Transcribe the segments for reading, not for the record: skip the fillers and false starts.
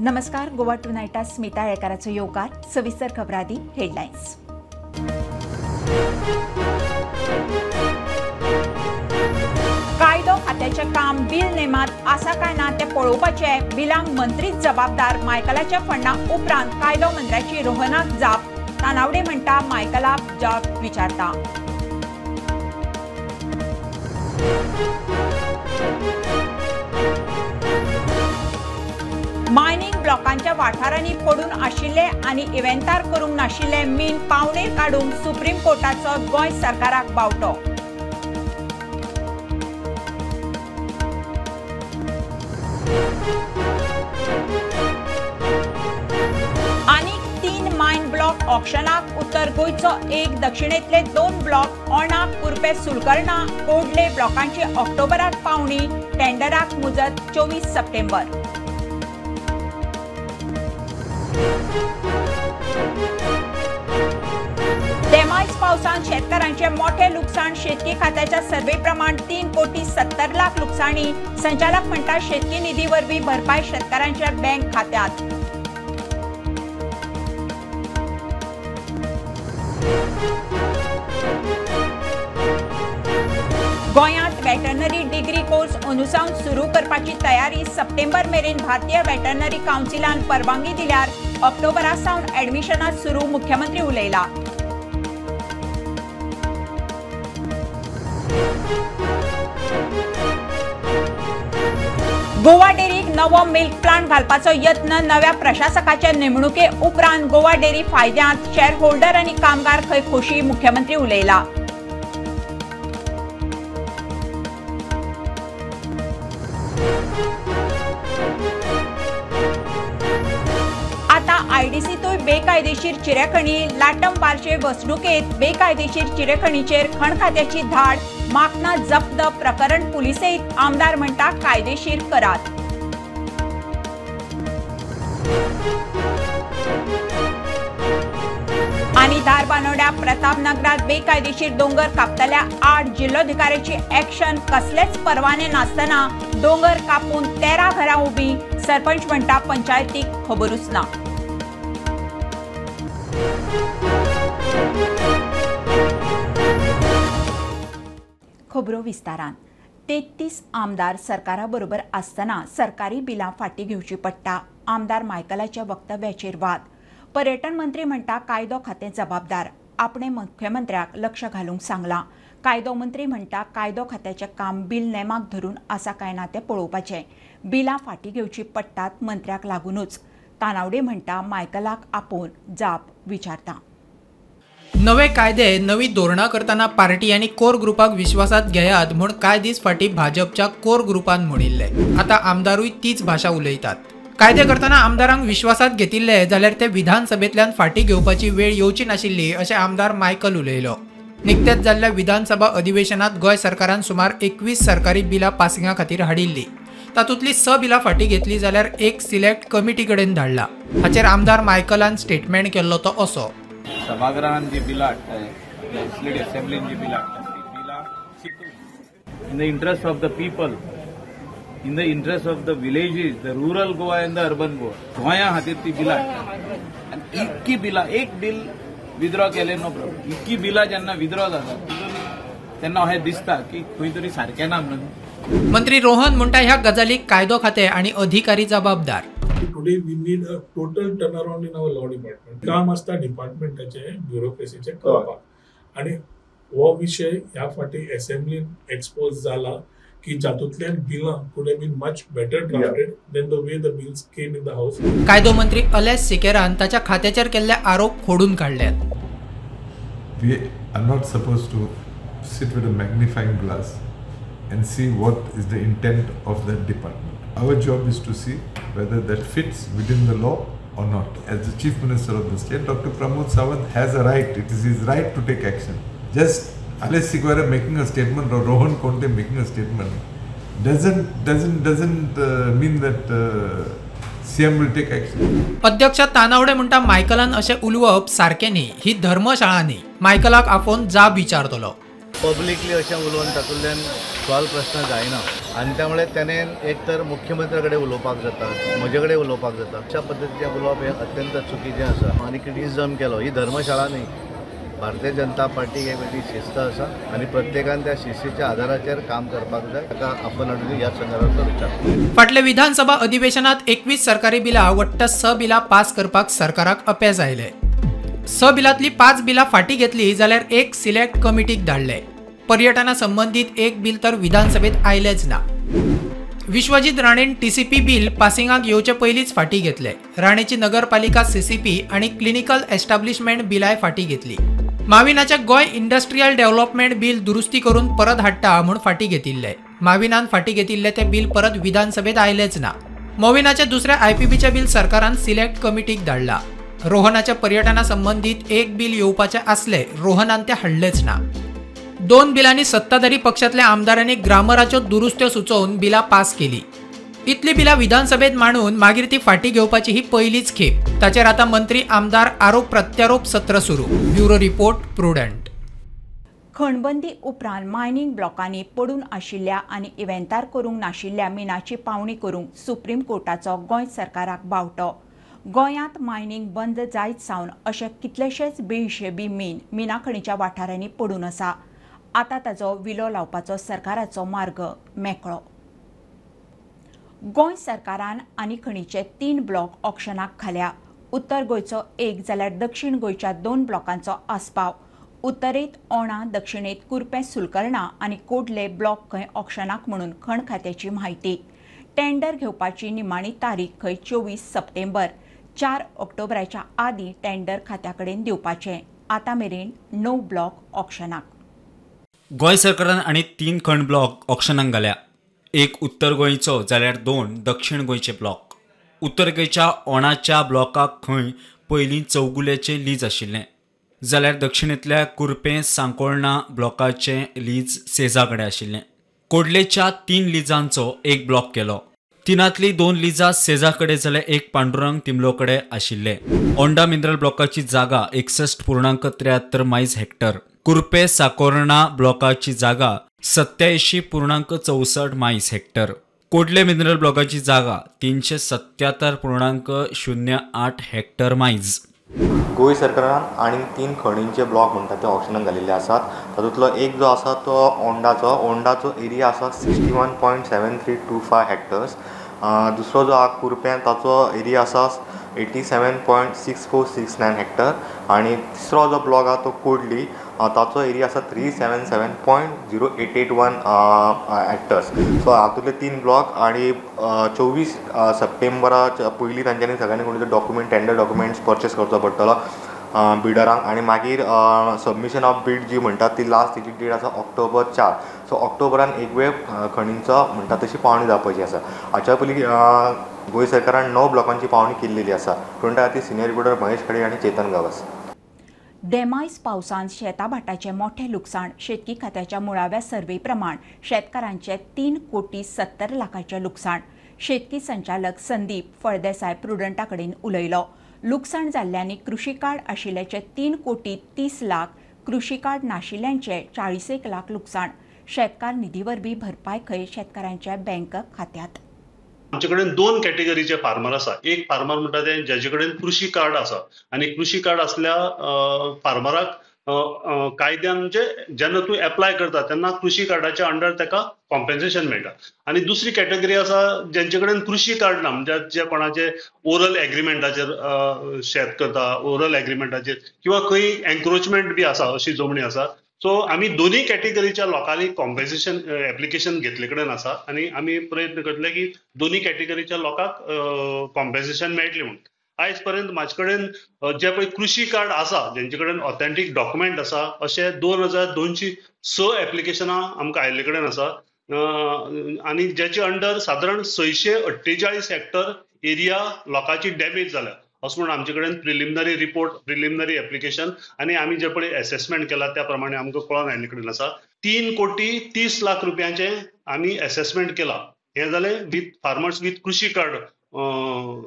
नमस्कार, गोवा टुनायटात स्मिता येळकाराचो येवकार. सविस्तर खबरां आदी हेडलायन्स. कायदो खात्याचें काम बिल नेमात आसा काय ना तें पळोवपाचें, बिलांक मंत्रीच जबाबदार. मायकलाच्या फंडा उपरांत कायदो मंत्र्याची रोहनाक जाप. तानावडे म्हणटा मायकलाक जाप विचारता. मायनिंग ब्लॉकांच्या वाठारांनी पडून आशिल्ले आनी इव्हेंटार करूंक नाशिल्ले मीन पावणेर काडूंक सुप्रीम कोर्टाचो गोंय सरकाराक बावटो. आनीक 3 मायन ब्लॉक ऑक्शनाक. उत्तर गोंयचो 1, दक्षिणेंतले 2 ब्लॉक ओणा, कुर्पे, सुलकर्णा, कोडले ब्लॉकांची ऑक्टोबरात पावणी. टेंडराक मुजत 24 सप्टेंबर. देमायज पावसान शेतकारांचे मोठे लुकसाण. शेतकी खात्याच्या सर्वे प्रमाण 3 कोटी 70 लाख लुकसाणी. संचालक म्हणटा शेतकी निधी वरवीं भरपाय शेतकारांच्या बँक खात्यात. गोंयांत वेटरनरी डिग्री कोर्स अंदूसावन सुरू करपाची तयारी. सप्टेंबर मेरेन भारतीय वेटरनरी कावन्सिलान परवानगी दिल्यार ऑक्टोबरा सावन ऍडमिशनां सुरू, मुख्यमंत्री उलयला. गोवा डेअरीक नवो मिल्क प्लांट घालपाचो यत्न. नव्या प्रशासकाचे नेमणुके उपरांत गोवा डेअरी फायद्यांत. शेअर होल्डर आनी कामगार खंय खोशी, मुख्यमंत्री उलयला. आता आयडीसीतूय बेकायदेशीर चिरेखणी. लाटम बार्शे वसणुकेत बेकायदेशीर चिरेखणीचेर खण खात्याची धाड. मागना जप्त. प्रकरण पुलिसेत. आमदार म्हणटा कायदेशीर करात. आनी धारबानोड्या प्रतापनगरात बेकायदेशीर दोंगर कापतल्या 8 जिल्लोधिकाऱ्याची ऍक्शन. कसलेच परवाने नासतना दोंगर कापून 13 घरां उबी. सरपंच म्हणटा पंचायतीक खबरूच ना. खबरो विस्तारान. 33 आमदार सरकारा बरोबर आसतना सरकारी बिलां फाटीं घेवची पडटा. आमदार मायकलाच्या वक्तव्याचेर वाद. पर्यटन मंत्री म्हणटा कायदो खातें जबाबदार. आपणे मुख्यमंत्र्याक लक्ष घालूंक सांगलां. कायदो मंत्री म्हणटा कायदो खात्याचें काम बिल नेमाक धरून आसा काय ना तें पळोवपाचें. बिलां फाटीं घेवची पडटात मंत्र्याक लागुनूच. तानावडे म्हणटा मायकलाक आपोवन जाप विचारता. नवे कायदे नवी धोरणां करतना पार्टी आनी कोर ग्रुपाक विश्वासात घेयात म्हूण कांय दीस फाटीं भाजपच्या कोर ग्रुपान म्हणिल्लें. आतां आमदारूय तीच भाशा उलयतात. कायदे करतना आमदारांक विश्वासात घेतिल्ले जाल्यार ते विधानसभेंतल्यान फाटीं घेवपाची वेळ येवची नाशिल्ली अशें आमदार मायकल उलयलो. निकतेच जाल्ल्या विधानसभा अधिवेशनात गोंय सरकारान सुमार 21 सरकारी बिलां पासिंगा खातीर हाडिल्ली. तातूंतली 6 बिलां फाटीं घेतली जाल्यार एक सिलेक्ट कमिटी कडेन धाडला. हाचेर आमदार मायकलान स्टेटमेंट केल्लो तो असो. सभागृहान जी बिलां हाडटाय, लेजिस्लेटिव्ह असेंब्लीन जी बिलां हाडटाय, ती बिलां in the interest of the people, in the interest of the villages, the rural Goa and the urban Goa, गोंया खातीर ती बिलां हाडटा. आनी इतकी बिलां, एक बील विथड्रॉ केलें नो प्रॉब्लम, इतकी बिलां जेन्ना विथड्रॉ जाता तेन्ना अशें दिसता की खंय तरी सारकें ना म्हणून. मंत्री रोहन म्हणटा ह्या गजालीक कायदो खातें आनी अधिकारी जबाबदार. Today we need a total turnaround in our law department. काम आसता डिपार्टमेंटाचें, ब्युरोक्रेसीचें करपाक. आनी हो विशय ह्या फावटी एसेंब्लीन एक्सपोज जाला की जातूंतल्यान बिलां could have been much better drafted than the way the bills came in the house. कायदो मंत्री अलेस सिकेरान ताच्या खात्याचेर केल्ले आरोप खोडून काडल्यात. We are not supposed to sit with a magnifying glass and see what is the intent of that department. Our job is to see whether that fits within the law or not. As the Chief Minister of the state, Dr. Pramod Sawant has a right, it is his right to take action. Just Alex Sequeira making a statement or Rohan Conte making a statement doesn't mean that CM will take action. अध्यक्ष तानावडे म्हणटा मायकलान अशें उलोवप सारकें न्ही, ही धर्मशाळा न्ही. मायकलाक आपोवन जाप विचारतलो. पब्लिकली अशें उलोवन तातूंतल्यान सॉल्व प्रश्न जायना आनी त्यामुळे त्याने एक तर मुख्यमंत्र्या कडेन उलोवपाक जाता, म्हजे कडेन उलोवपाक जाता. अशा पद्दतीचें उलोवप हें अत्यंत चुकीचें आसा आनी क्रिटिसिजम केलो. ही धर्मशाळा न्ही. भारतीय जनता पार्टी एक वेगळी शिस्त आसा आनी प्रत्येकान त्या शिस्तीच्या आधाराचेर काम करपाक जाय. ताका आपण हाडून ह्या संदर्भात विचार. फाटल्या विधानसभा अधिवेशनात 21 सरकारी बिलां वट्ट 6 बिलां पास करपाक सरकाराक अपेस आयलें. 6 बिलांतली 5 बिलां फाटीं घेतली जाल्यार एक सिलेक्ट कमिटीक धाडले. पर्यटना संबंदीत एक बिल तर विधानसभेत आयलेंच ना. विश्वजीत राणेन टीसीपी बिल पासिंगाक येवचे पयलींच फाटीं घेतले. राणेची नगरपालिका सीसीपी आनी क्लिनिकल एस्टाब्लिशमेंट बिलाय फाटीं घेतली. माविनाच्या गोंय इंडस्ट्रियल डेव्हलपमेंट बिल दुरुस्ती करून परत हाडटा म्हूण फाटीं घेतिल्ले. माविनान फाटीं घेतिल्ले ते बिल परत विधानसभेत आयलेंच ना. मोविनाच्या दुसऱ्या आयपीबीचें बिल सरकारान सिलेक्ट कमिटीक धाडला. रोहनाच्या पर्यटना संबंदीत एक बिल येवपाचें आसलें, रोहनान तें हाडलेंच ना. 2 बिलांनी सत्ताधारी पक्षांतल्या आमदारांनी ग्रामराच्यो दुरुस्त्यो सुचोवन बिलां पास केली. इतली बिलां विधानसभेत मांडून मागीर ती फाटीं घेवपाची ही पयलीच खेप. ताचेर आतां मंत्री आमदार आरोप प्रत्यारोप सत्र सुरू. Bureau report, Prudent. खणबंदी उपरांत मायनिंग ब्लॉकांनी पडून आशिल्ल्या आनी इव्हेंतार करूंक नाशिल्ल्या मिनाची पावणी करूंक सुप्रीम कोर्टाचो गोंय सरकाराक बावटो. गोंयांत मायनिंग बंद जायत सावन अशे कितलेशेच बेहिशेबी मीन मिना खणीच्या वाठारांनी पडून आसा. आतां ताचो विलो लावपाचो सरकाराचो मार्ग मेकळो. गोंय सरकारान आनी खणीचे 3 ब्लॉक ऑक्शनाक घाल्या. उत्तर गोंयचो 1 जाल्यार दक्षिण गोंयच्या 2 ब्लॉकांचो आस्पाव. उत्तरेंत ओणा, दक्षिणेंत कुर्पें सुलकर्णा आनी कोडले ब्लॉक खंय ऑक्शनाक म्हणून खण खात्याची म्हायती. टेंडर घेवपाची निमाणी तारीख खंय 24 सप्टेंबर. 4 ऑक्टोबराच्या आदीं टेंडर खात्या कडेन दिवपाचें. आतां मेरेन 9 ब्लॉक ऑक्शनाक. गोंय सरकारान आनी 3 खण ब्लॉक ऑक्शनाक घाल्या. 1 उत्तर गोंयचो जाल्यार 2 दक्षिण गोंयचे ब्लॉक. उत्तर गोंयच्या ओणाच्या ब्लॉकाक खंय पयलीं चौगुल्याचें लीज आशिल्लें, जाल्यार दक्षिणेंतल्या कुर्पें सांकोळणा ब्लॉकाचें लीज सेजा कडेन आशिल्लें. कोडलेच्या 3 लिजांचो 1 ब्लॉक केलो. 3ांतली 2 लिजां सेजा कडेन जाल्यार 1 पांडुरंग तिमलो कडेन आशिल्लें. ओंडा मिनरल ब्लॉकाची जागा 61.73 मायज हेक्टर, कुर्पें साकोर्णा ब्लॉकाची जागा 87.64 मायज हेक्टर, कोडले मिनरल ब्लॉकाची जागा 377.08 हेक्टर मायज. गोंय सरकारान आनी 3 खणींचे ब्लॉक म्हणटा ते ऑक्शनाक घालिल्ले आसात. तातूंतलो एक जो आसा तो ओंडाचो. ओंडाचो एरिया आसा 61.7325 हेक्टर्स. दुसरो जो आसा कुर्प्यां ताचो एरिया आसा 87.6469 हेक्टर आनी तिसरो जो ब्लॉक आसा तो कोडली ताचो एरिया आसा 377.0881 हेक्टर्स. सो हातूंतले 3 ब्लॉक आनी 24 सप्टेंबराच्या पयलीं तांच्यांनी सगळ्यांनी कोणी डॉक्युमेंट टेंडर डॉक्युमेंट्स परचेस करचो पडटलो बिडरांक आनी मागीर सबमिशन ऑफ बीड जी म्हणटात ती लास्ट तेजी डेट आसा ऑक्टोबर 4. सो ऑक्टोबरान एक वेळ खणींचो म्हणटा तशी पावणी जावपाची आसा. हाच्या पयलीं गोंय सरकारान 9 ब्लॉकांची पावणी केल्लेली आसा. पूण त्या खातीर सिनियर रिपोर्टर महेश खडे आनी चेतन गावस. देमायस पावसान शेताभाटाचें मोठें लुकसाण. शेतकी खात्याच्या मुळाव्या सर्वे प्रमाण शेतकारांचें 3,70 लाखांचें लुकसाण. शेतकी संचालक संदीप फळदेसाय प्रुडंटा कडेन उलयलो. लुकसाण जाल्ल्यांनी कृषी कार्ड आशिल्ल्याचें 3,30 लाख, कृषी कार्ड नाशिल्ल्यांचें 41 लाख लुकसाण. शेतकार निधी वरवीं भरपाय खंय शेतकारांच्या बँक खात्यात. आमचे कडेन 2 कॅटेगरीचे फार्मर आसा. एक फार्मर म्हणटा ते जेजे कडेन कृषी कार्ड आसा आनी कृषी कार्ड आसल्या फार्मराक कायद्यान म्हणजे जेन्ना तूं एप्लाय करता तेन्ना कृषी कार्डाच्या अंडर ताका कॉम्पेन्सेशन मेळटा. आनी दुसरी कॅटेगरी आसा जेंचे कडेन कृषी कार्ड ना, म्हणजे जे कोणाचे ओरल एग्रीमेंटाचेर शेत करता, ओरल एग्रीमेंटाचेर किंवा खंय एन्क्रोचमेंट बी आसा अशी जमणी आसा. सो आमी दोन्ही कॅटेगरीच्या लोकांनी कॉम्पेन्सेशन एप्लिकेशन घेतले कडेन आसा आनी आमी प्रयत्न करतले की दोन्ही कॅटेगरीच्या लोकांक कॉम्पेन्सेशन मेळटलें म्हणून. आयज पर्यंत म्हाजे कडेन जे पळय कृषी कार्ड आसा जेंचे कडेन ऑथेंटीक डॉक्युमेंट आसा अशे 2206 एप्लिकेशनां आमकां आयिल्ले कडेन आसा आनी जेचे अंडर सादारण 648 हेक्टर एरिया लोकांची डॅमेज जाल्या असो म्हणून आमचे कडेन प्रिलिमिनरी रिपोर्ट, प्रिलिमिनरी एप्लिकेशन आनी आमी जे पळय एसेसमेंट केला त्या प्रमाणे आमकां कळोन आयिल्ले कडेन आसा. 3,30,00,000 रुपयांचें आमी एसेसमेंट केला. हें जालें विथ फार्मर्स विथ कृषी कार्ड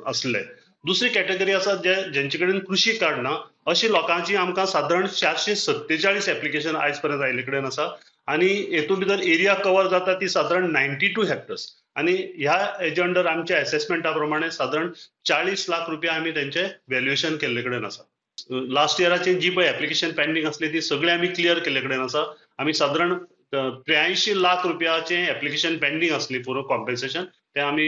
आसले. दुसरी कॅटेगरी आसा जे जेंचे कडेन कृषी कार्ड ना अशी लोकांची आमकां सादारण 447 एप्लिकेशन आयज पर्यंत आयिल्ले कडेन आसा आनी हेतून भितर एरिया कवर जाता ती सादारण 92 हेक्टर्स आनी ह्या हेजे अंडर आमच्या एसेसमेंटा प्रमाणे सादारण 40 लाख रुपया आमी तेंचे व्हॅल्युएशन केल्ले कडेन आसा. लास्ट इयराचे जी पळय एप्लिकेशन पेंडींग आसली ती सगळी आमी क्लियर केल्ले कडेन आसा. आमी सादारण 83 लाख रुपयाचे एप्लिकेशन पेंडींग आसली पुरो कॉम्पेन्सेशन ते आमी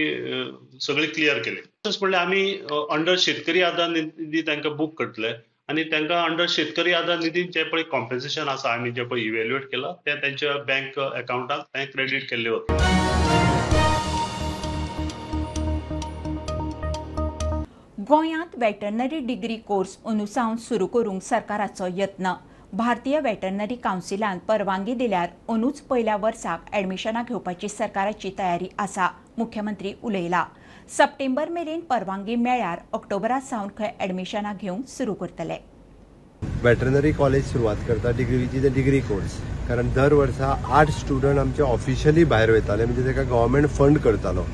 सगळी क्लियर केले. तशेंच म्हणल्यार आमी अंडर शेतकरी आधार निधी तांकां बूक करतले आनी तांकां अंडर शेतकरी आधार निधी जे पळय कॉम्पेन्सेशन आसा आमी जे पळय इव्हॅल्युएट केला ते तेंच्या बँक अकावंटाक ते क्रेडीट केल्ले वता. गोंयांत वेटरनरी डिग्री कोर्स अंदू सावन सुरू करूंक सरकाराचो यत्न. भारतीय वेटरनरी कावन्सिलान परवानगी दिल्यार अंदूच पयल्या वर्साक ॲडमिशनां घेवपाची सरकाराची तयारी आसा, मुख्यमंत्री उलयला. सप्टेंबर मेरेन परवानगी मेळ्ळ्यार ऑक्टोबरा सावन खंय ॲडमिशनां घेवंक सुरू करतले. वेटरनरी कॉलेज सुरवात करता degree which is a degree course, कारण दर वर्सा 8 स्टुडंट आमचे ऑफिशियली भायर वयताले, म्हणजे ताका गव्हर्मेंट फंड करतालो.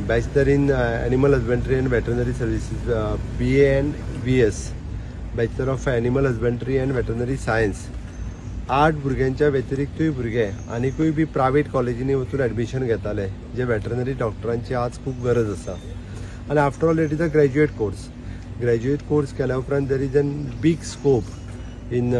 Bachelor in animal husbandry and veterinary services, B A and V S, bachelor of animal husbandry and veterinary science. 8 भुरग्यांच्या व्यतिरिक्तूय भुरगे आनिकूय बी प्रायवेट कॉलेजींनी वचून एडमिशन घेताले, जे वेटरनरी डॉक्टरांची आज खूब गरज आसा. आनी after all it is a graduate course. Graduate course केल्या उपरांत there is an big scope in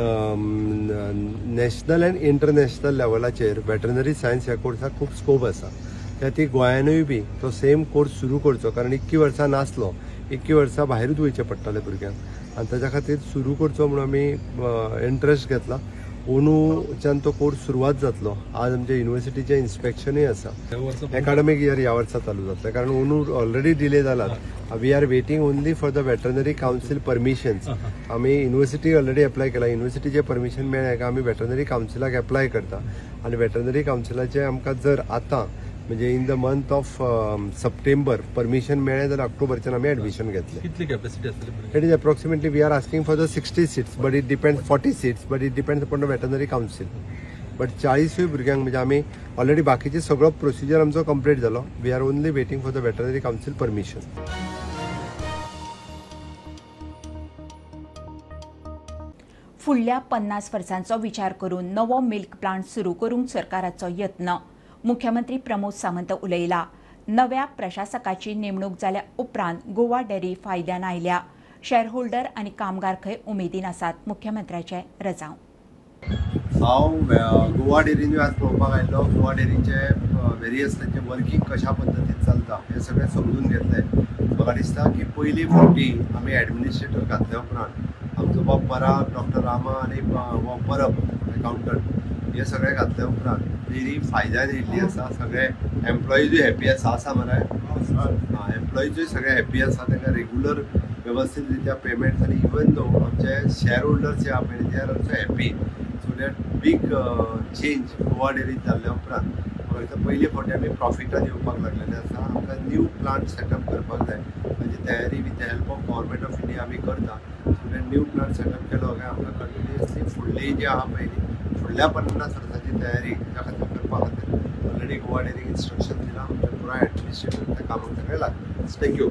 national and international लेवलाचेर वेटरनरी सायन्स ह्या कोर्साक खूब स्कोप आसा. त्या खातीर गोंयानूय बी तो सेम कोर्स सुरू करचो, कारण इतकी वर्सां नासलो, इतकी वर्सां भायरूच वयचें पडटालें भुरग्यांक, आनी ताच्या खातीर सुरू करचो म्हणून आमी इंट्रस्ट घेतला. अंदूच्यान तो कोर्स सुरवात जातलो. आज आमच्या युनिवर्सिटीचें इन्स्पेक्शनूय आसा. एकाडमीक इयर ह्या वर्सा चालू जातलें, कारण अंदू ऑलरेडी डिले जालात. We are waiting only for the veterinary council permissions. आमी युनिवर्सिटी ऑलरेडी एप्लाय केला, युनिवर्सिटीचें परमिशन मेळ्ळें काय आमी वेटरनरी कावन्सिलाक एप्लाय करता आनी वेटरनरी कावन्सिलाचें आमकां जर आतां म्हणजे in the month of September permission मेळ्ळें जाल्यार ऑक्टोबरच्यान आमी एडमिशन घेतले. कितली कॅपॅसिटी आसतली? It is approximately we are asking for the 60 seats, but it depends, 40 seats, but it depends upon the veterinary council. But 40 भुरग्यांक म्हणजे आमी ऑलरेडी बाकीचे सगळो प्रोसिजर आमचो कंप्लीट जालो. We are only waiting for the veterinary council permission. फुडल्या 50 वर्सांचो विचार करून नवो मिल्क प्लांट सुरू करूंक सरकाराचो यत्न, मुख्यमंत्री प्रमोद सावंत उलयला. नव्या प्रशासकाची नेमणूक जाल्या उपरांत गोवा डेअरी फायद्यान आयल्या. शेअरहोल्डर आनी कामगार खंय उमेदीन आसात, मुख्यमंत्र्याचे रजांव. हांव गोवा डेअरीन आज पळोवपाक आयिल्लो. गोवा डेअरीचे वेरियस तांचे वर्कींग कशा पद्दतीन चलता हें सगळें समजून घेतलें. म्हाका दिसता की पयली फावटी आमी एडमिनिस्ट्रेटर घातल्या उपरांत आमचो बाब पराग, डॉक्टर रामा आनी परब एकाउंटंट हे सगळे घातल्या उपरांत डेअरी फायद्यान येयल्ली आसा. सगळे एम्प्लॉइजूय हॅपी आसा. आसा मरे, एम्प्लॉइजूय सगळे हॅपी आसा. तांकां रेगुलर वेवस्थीत रित्या पेमेंट्स आनी इवन दो आमचे शेअर होल्डर्स जे आहा पळय they are also happy. So that big change Goa डेअरीत जाल्ल्या उपरांत म्हाका दिसता पयले फावटी आमी प्रॉफिटान येवपाक लागलेले आसा. आमकां न्यू प्लांट सेटअप करपाक जाय, ताजी तयारी with the help of government of India आमी करता. So that new plant setup केलो काय आमकां कंटिन्युअसली फुडली जी आहा पळय फुडल्या 50 वर्सांची तयारी त्या खातीर करपा खातीर ऑलरेडी गोवा डेअरीक इन्स्ट्रक्शन दिलां. आमच्या पुराय एडमिनिस्ट्रेटर त्या कामाक सगळें लागता. Thank you.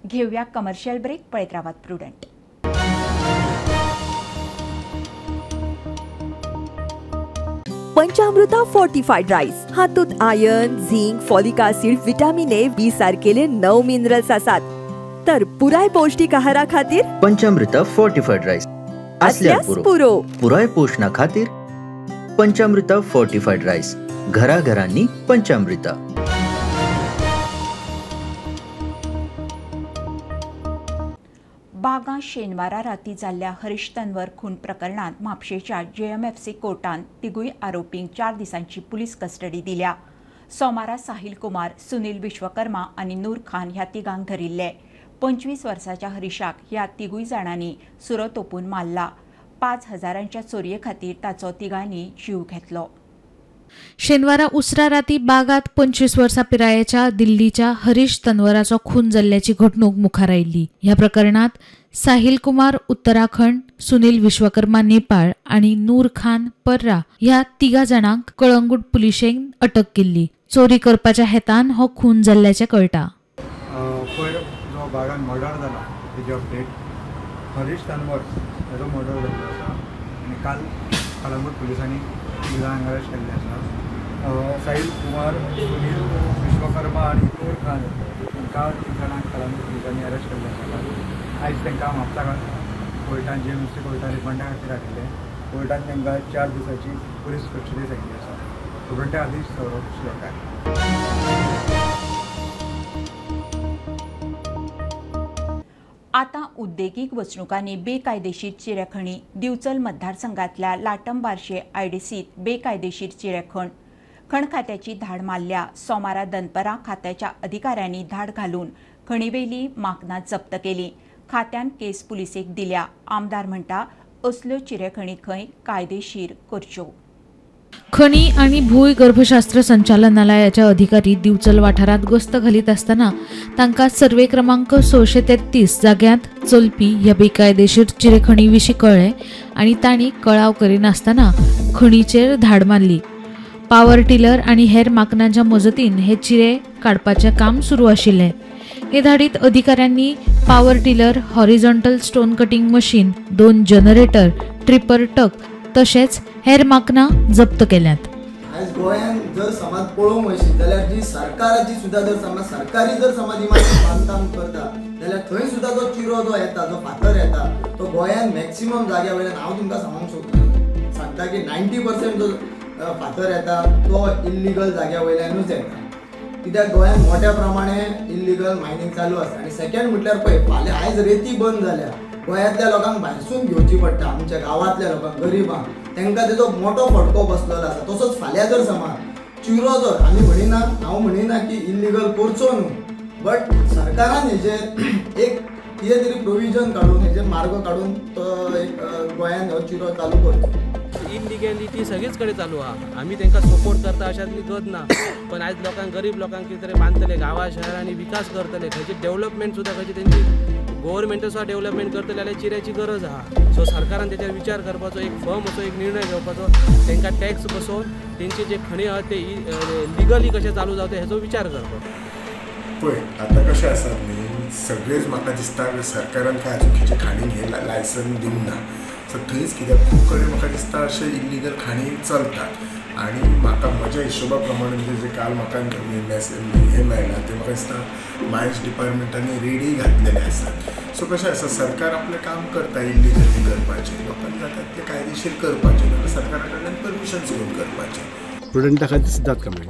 घेऊया कमर्शियल ब्रेक. पळयत रावात प्रुडंट. पंचामृता फोर्टिफाईड राईस हातूंत iron, zinc, folic acid, vitamin A, B सारकेले 9 minerals आसात. तर पुराय पौष्टिक आहारा खातीर पंचामृता फोर्टिफाईड राईस असल्यास पुरो. पुराय पोषणा खातीर पंचामृता फोर्टिफाईड राईस, घराघरांनी पंचामृता. बागा शेनवारा राती जाल्ल्या हरीश तन्वर खून प्रकरणांत म्हापशेच्या जेएमएफसी कोर्टान तिगूय आरोपींक 4 दिसांची पुलीस कस्टडी दिल्या. सोमारा साहिल कुमार, सुनील विश्वकर्मा आनी नूर खान ह्या तिगांक धरिल्ले. 25 वर्साच्या हरीशाक ह्या तिगूय जाणांनी सुरो तोपून मारला. 5,000 चोरये खातीर ताचो तिगांनी जीव घेतलो. शेनवारा उसरा राती बागात 25 वर्सां पिरायेच्या दिल्लीच्या हरीश तन्वराचो खून जाल्ल्याची घडणूक मुखार आयिल्ली. ह्या प्रकरणांत साहिल कुमार उत्तराखंड, सुनील विश्वकर्मा नेपाळ आनी नूर खान पर्रा ह्या तिगा जाणांक कळंगूट पुलिशेन अटक केल्ली. चोरी करपाच्या हेतान हो खून जाल्ल्याचें कळटा. पयर जो बागान मर्डर जाला तेजी अपडेट हरीश तनवर हेजो मर्डर जाल्लो आसा आनी काल कळंगूट पुलिसांनी 3 जाणांक अरेस्ट केल्ले आसा. साहिल कुमार, सुनील विश्वकर्मा आनी नूर खान हांकां 3 जाणांक कळंगूट पुलिसांनी अरेस्ट केल्ले आसा. आयज तांकां म्हापसा कोर्टान, JMC कोर्टान रिमांडा खातीर हाडिल्लें. कोर्टान तांकां 4 दिसांची पुलीस कस्टडी सांगिल्ली आसा. प्रुडंटा खातीर सौरभ शिरोडकार. आतां उद्देगीक वसणुकांनी बेकायदेशीर चिरेखणी. दिवचल मतदारसंघातल्या लाटम बार्शे आयडीसीत बेकायदेशीर चिरेखण खण खात्याची धाड मारल्या. सोमारा दनपरां खात्याच्या अधिकाऱ्यांनी धाड घालून खणीवेली माकनां जप्त केली. खात्यान केस पुलिसेक दिल्या. आमदार म्हणटा असल्यो चिरेखणी खंय कायदेशीर करच्यो. खणी आनी भूंयगर्भशास्त्र संचालनालयाचे अधिकारी दिवचल वाठारांत गस्त घालीत आसतना तांकां सर्वे क्रमांक 633 जाग्यांत चलपी ह्या बेकायदेशीर चिरेखणी विशीं कळ्ळें आनी तांणी कळाव करिनासतना खणीचेर धाड मारली. पावर टिलर आनी हेर माकनांच्या मजतीन हे चिरे काडपाचें काम सुरू आशिल्लें. हे धाडीत अधिकाऱ्यांनी power tiller, horizontal stone cutting machine, 2 generator, tripper truck तशेंच हेर माकनां जप्त केल्यात. आयज गोंयांत जर समाज पळोवंक वयशी जाल्यार जी सरकाराची सुद्दां जर समज सरकारी जर समज इमारत बांदकाम करता जाल्यार थंय सुद्दां जो चिरो जो येता, जो फातर येता तो गोंयांत मॅक्सिमम जाग्या वयल्यान हांव तुमकां सांगूंक शकता सांगता की 90% जो फातर येता तो इल्लिगल जाग्या वयल्यानूच येता. कित्याक गोंयांत मोठ्या प्रमाणे इल्लिगल मायनींग चालू आसा. आनी सेकंड म्हटल्यार पळय फाल्यां आयज रेती बंद जाल्या, गोंयांतल्या लोकांक भायरसून घेवची पडटा, आमच्या गांवांतल्या लोकांक, गरिबांक, तांकां तेजो मोठो फटको बसलेलो आसा. तसोच फाल्यां जर समज चिरो जर आमी म्हणिना, हांव म्हणिना की इल्लिगल करचो न्हू, बट सरकारान हेजेर एक कितें तरी प्रोविजन काडून हेजेर मार्ग काडून तो एक गोंयांत हो चिरो चालू करचो. इलिगॅलिटी सगळीच कडेन चालू आहा. आमी तांकां सपोर्ट करता अशातली गत ना, पण आयज लोकांक, गरीब लोकांक कितें तरी बांदतले, गांवा शहरांनी विकास करतले, खंयची डेव्हलपमेंट सुद्दां खंयची तेंची गोवोरमेंट सुद्दां डेव्हलपमेंट करतले जाल्यार चिऱ्याची गरज आहा. सो सरकारान तेचेर विचार करपाचो, एक फर्म असो एक निर्णय घेवपाचो, तांकां टॅक्स बसोवन तेंचे जे खणी आहा ते लिगली कशें चालू जावचे हेचो विचार करपाचो. पळय आतां कशें आसा न्ही, सगळेच म्हाका दिसता सरकारान काय अजून खंयचे खाणीक हें लायसन दिवंक ना. सो थंयच कित्याक खूब कडेन म्हाका दिसता अशें इल्लिगल खाणी चलतात. आनी म्हाका म्हज्या हिशोबा प्रमाणे म्हणजे जे काल म्हाका हें मेळ्ळां तें म्हाका दिसता मायन्स डिपार्टमेंटांनी रेडी घातलेले आसात. सो कशें आसा, सरकार आपलें काम करता इल्लिगली करपाचें, लोकांक जाता तितलें कायदेशीर करपाचें, नाल्यार सरकारा कडल्यान परमिशन्स घेवन करपाचें. स्टुडंटा खातीर सिद्धार्थ कांबळे.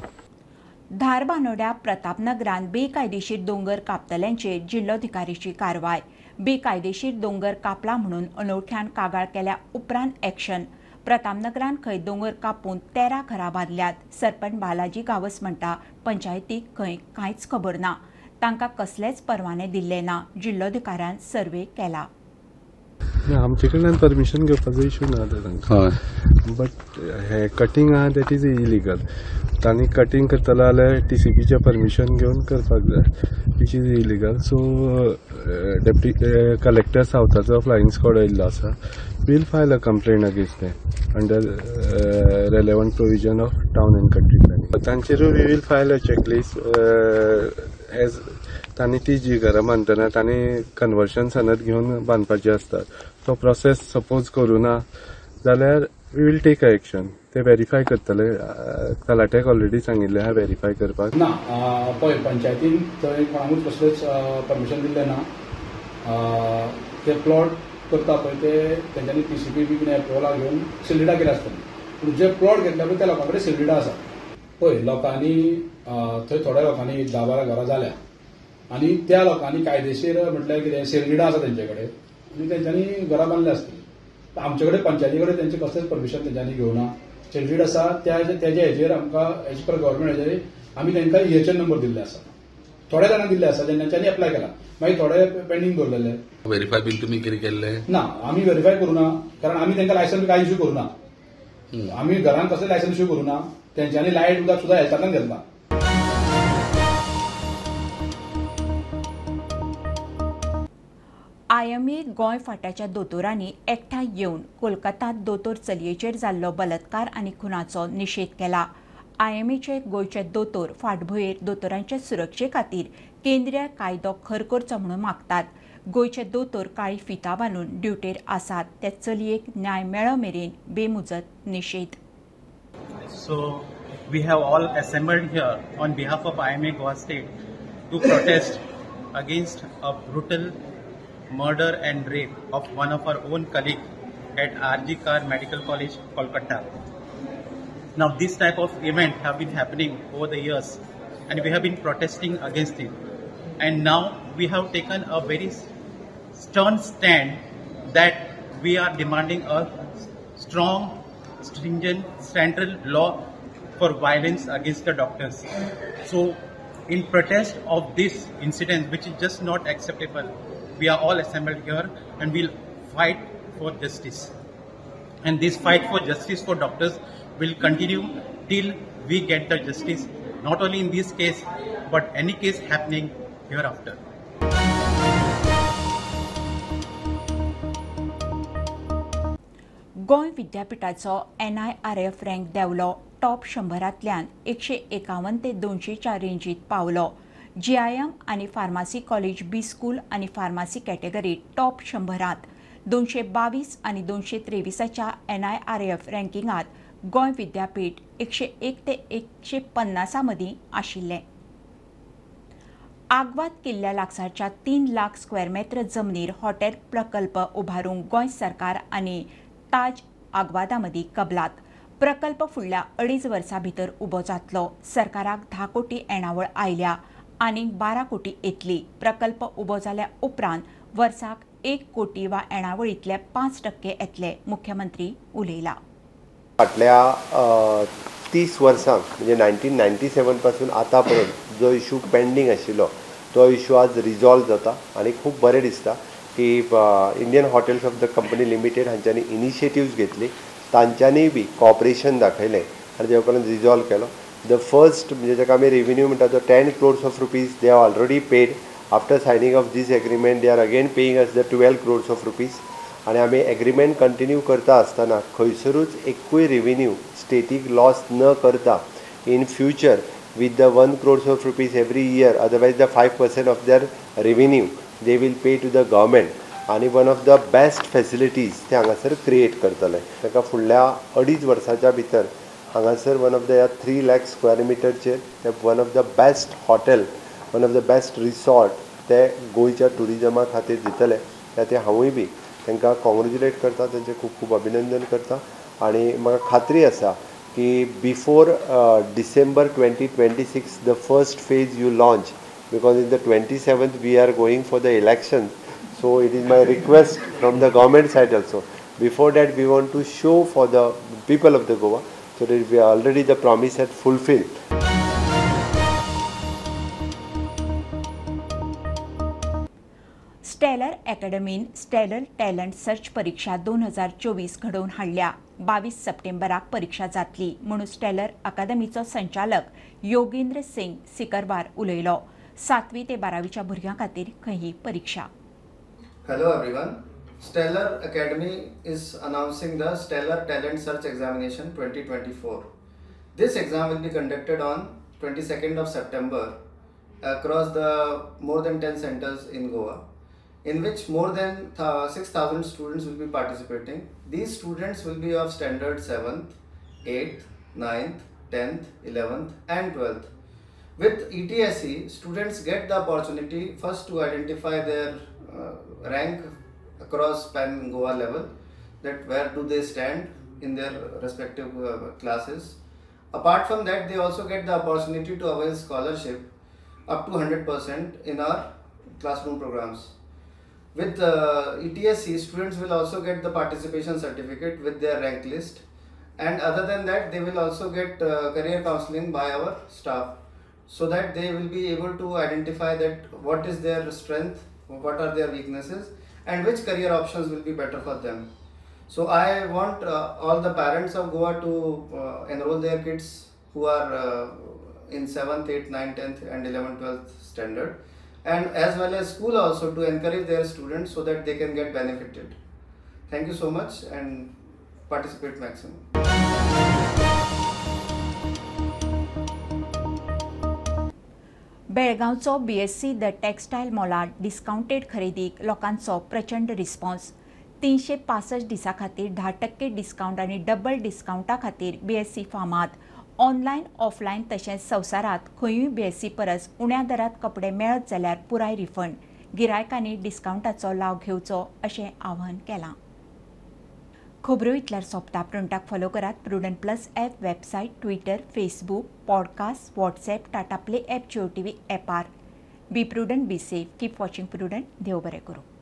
धारबानोड्या प्रतापनगरान बेकायदेशीर दोंगर कापतल्यांचेर जिल्लोधिकारीची कारवाय. बेकायदेशीर दोंगर कापला म्हणून अनोळख्यान कागाळ केल्या उपरांत एक्शन. प्रतापनगरान खंय दोंगर कापून 13 घरां बांदल्यात. सरपंच बालाजी गावस म्हणटा पंचायतीक खंय कांयच खबर ना, तांकां कसलेच परवाने दिल्ले ना. जिल्लोधिकाऱ्यान सर्वे केला. आमचे कडल्यान परमिशन घेवपाचो इशू ना आतां तांकां, बट हे कटींग आहा that is illegal. तांणी कटींग करतलो जाल्यार TCPचें परमिशन घेवन करपाक जाय, which is illegal. So deputy collector सावथाचो flying squad आयिल्लो आसा, will file a complaint against them under relevant provision of town and country planning. तांचेरूय we will file a checklist as तांणी ती जी घरां बांदतना तांणी कन्वर्शन सनद घेवन बांदपाची आसता, तो प्रोसेस सपोज करूना जाल्यार we will take a action. ते वेरीफाय करतले, तलाट्याक ऑलरेडी सांगिल्लें आहा वेरीफाय करपाक. ना पळय पंचायतीन थंय कोणाकूच कसलेंच परमिशन दिल्लें ना. ते प्लॉट करता पळय ते तेंच्यांनी TCP बी कितें एप्रुवला घेवन सिलिडा केल्या आसतली, पूण जे प्लॉट घेतले पळय त्या लोकां कडेन सिलिडा आसा. पळय लोकांनी थंय थोड्या लोकांनी 10-12 घरां जाल्या आनी त्या लोकांनी कायदेशीर म्हटल्यार कितें सेलडिडा आसा तेंचे कडेन आनी तेंच्यांनी घरां बांदल्या आसतली. आमचे कडेन पंचायती कडेन तेंचें कसलेंच परमिशन तेंच्यांनी घेवना. सेलडीड आसा तेजे हेजेर आमकां एज पर गव्हर्मेंट हेजेर आमी तेंकां EHN number दिल्ले आसा. थोड्या जाणांक दिल्ले आसा तेंच्यांनी एप्लाय केला, मागीर थोडे पेंडींग दवरलेले. वेरीफाय बीन तुमी कितें केल्लें ना, आमी वेरीफाय करूना, कारण आमी तेंकां लायसन्स कांय इश्यू करूना. आमी घरान कसलें लायसन्स इश्यू करूना. तेंच्यांनी लायट उदक सुद्दां हेल्थांतल्यान घेतला. IMA Goa फांट्याच्या दोतोरांनी एकठांय येवन कोलकातांत दोतोर चलयेचेर जाल्लो बलात्कार आनी खुनाचो निशेध केला. IMAचे गोंयचे दोतोर फाटभुंयेर दोतोरांचे सुरक्षे खातीर केंद्रीय कायदो खर करचो म्हणून मागतात. गोंयचे दोतोर काळी फिता बांदून ड्युटेर आसात. त्या चलयेक न्याय मेळो मेरेन बेमुजत निशेध. So we have all assembled here on behalf of IMA Goa State to protest against a brutal murder and rape of one of our own colleague at RG Kar Medical College, Kolkata. Now this type of event have been happening over the years and we have been protesting against it. And now we have taken a very stern stand that we are demanding a strong, stringent central law for violence against the doctors. So in protest of this incident, which is just not acceptable, we are all assembled here and we'll fight for justice. And this fight for justice for doctors will continue till we get the justice, not only in this case, but any case happening hereafter. Goa विद्यापीठाचो NIRF rank देंवलो. Top 100तल्यान 151 ते 204 रेंजीत पावलो. GIM आनी pharmacy college बी school आनी pharmacy कॅटेगरीत top 100त 222 आनी 223च्या NIRF रँकिंगांत Goa विद्यापीठ 101 ते 150 मदीं आशिल्लें. आगवाद किल्ल्या लागसारच्या 3 लाख स्क्वेअर मेत्र जमनीर हॉटेल प्रकल्प उभारूंक गोंय सरकार आनी ताज आगवादा मदीं कबलात. प्रकल्प फुडल्या 2.5 वर्सां भितर उबो जातलो. सरकाराक 10 कोटी येणावळ आयल्या आनीक 12 कोटी येतली. प्रकल्प उबो जाल्या उपरांत वर्साक 1 कोटी वा येणावळींतले 5% येतले, मुख्यमंत्री उलयला. फाटल्या 30 वर्सांक म्हणजे 1997 पासून आतां पर्यंत जो इशू पेंडींग आशिल्लो तो इशू आज रिजॉल्व जाता आनी खूब बरें दिसता की Indian hotels of the company limited हांच्यांनी इनिशिएटिव्स घेतली, तांच्यांनीय बी कॉपरेशन दाखयलें आनी ते उपरांत रिजॉल्व केलो. The first म्हणजे जाका आमी रेवेन्यू म्हणटा तो 10 crores of rupees they are already paid. After signing of this agreement they are again paying us the 12 crores of rupees. आनी आमी एग्रीमेंट कंटिन्यू करता आसतना खंयसरूच एकूय रेवेन्यू स्टेटीक लॉस न करता in future with the 1 crores of rupees every year, otherwise the 5% of their revenue they will pay to the government. आनी one of the best facilities ते हांगासर क्रिएट करतले. ताका फुडल्या 2.5 वर्साच्या भितर हांगासर वन ऑफ the ह्या 3 लाख स्क्वेअर मिटरचेर ते one of the best hotel, one of the best resort ते गोंयच्या ट्युरिजमा खातीर दितले. त्या ते हांवूय बी तांकां कॉंग्रेच्युलेट करता, तांचें खूब खूब अभिनंदन करता आनी म्हाका खात्री आसा की before December 2026 the first phase you launch, because in the 27th we are going for the election. So it is my request from the government side also, before that we want to show for the people of the Goa, so that we are already the promise had fulfilled. Stellar अकॅडमीन stellar talent search परीक्षा 2024 घडोवन हाडल्या. 22 सप्टेंबराक परीक्षा जातली म्हणून stellar अकादमीचो संचालक योगेंद्र सिंग सिकरवार उलयलो. 7वी ते 12वीच्या भुरग्यां खातीर खंय ही परीक्षा. Hello everyone, Stellar Academy is announcing the Stellar Talent Search Examination 2024. This exam will be conducted on 22nd of September across the more than 10 centers in Goa, in which more than 6,000 students will be participating. These students will be of standard 7th, 8th, 9th, 10th, 11th and 12th. With ETSE, students get the opportunity first to identify their rank across pan Goa level, that where do they stand in their respective classes. Apart from that, they also get the opportunity to avail scholarship up to 100% in our classroom programs. With ETSE, students will also get the participation certificate with their rank list, and other than that, they will also get career counseling by our staff, so that they will be able to identify that what is their strength, what are their weaknesses, and which career options will be better for them. So I want all the parents of Goa to enroll their kids who are in 7th, 8th, 9th, 10th and 11th, 12th standard, and as well as school also to encourage their students so that they can get benefited. Thank you so much and participate maximum. बेळगांवचो BSC the textile मॉलात discounted खरेदीक लोकांचो प्रचंड response. 365 दिसां खातीर 10% discount आनी double डिस्कावंटा खातीर BSc फामाद. ऑनलायन ऑफलायन तशेंच संवसारांत खंयूय बीएससी परस उण्या दरांत कपडे मेळत जाल्यार पुराय रिफंड. गिरायकांनी डिस्कावंटाचो लाव घेवचो अशें आवाहन केलां. खबरो इतल्यार सोंपता. प्रुडंटाक फॉलो करात Prudent plus app, website, Twitter, Facebook, podcast, WhatsApp, Tata Play app, Jio TV एपार. Be prudent, be safe, keep watching Prudent. देव बरें करूं.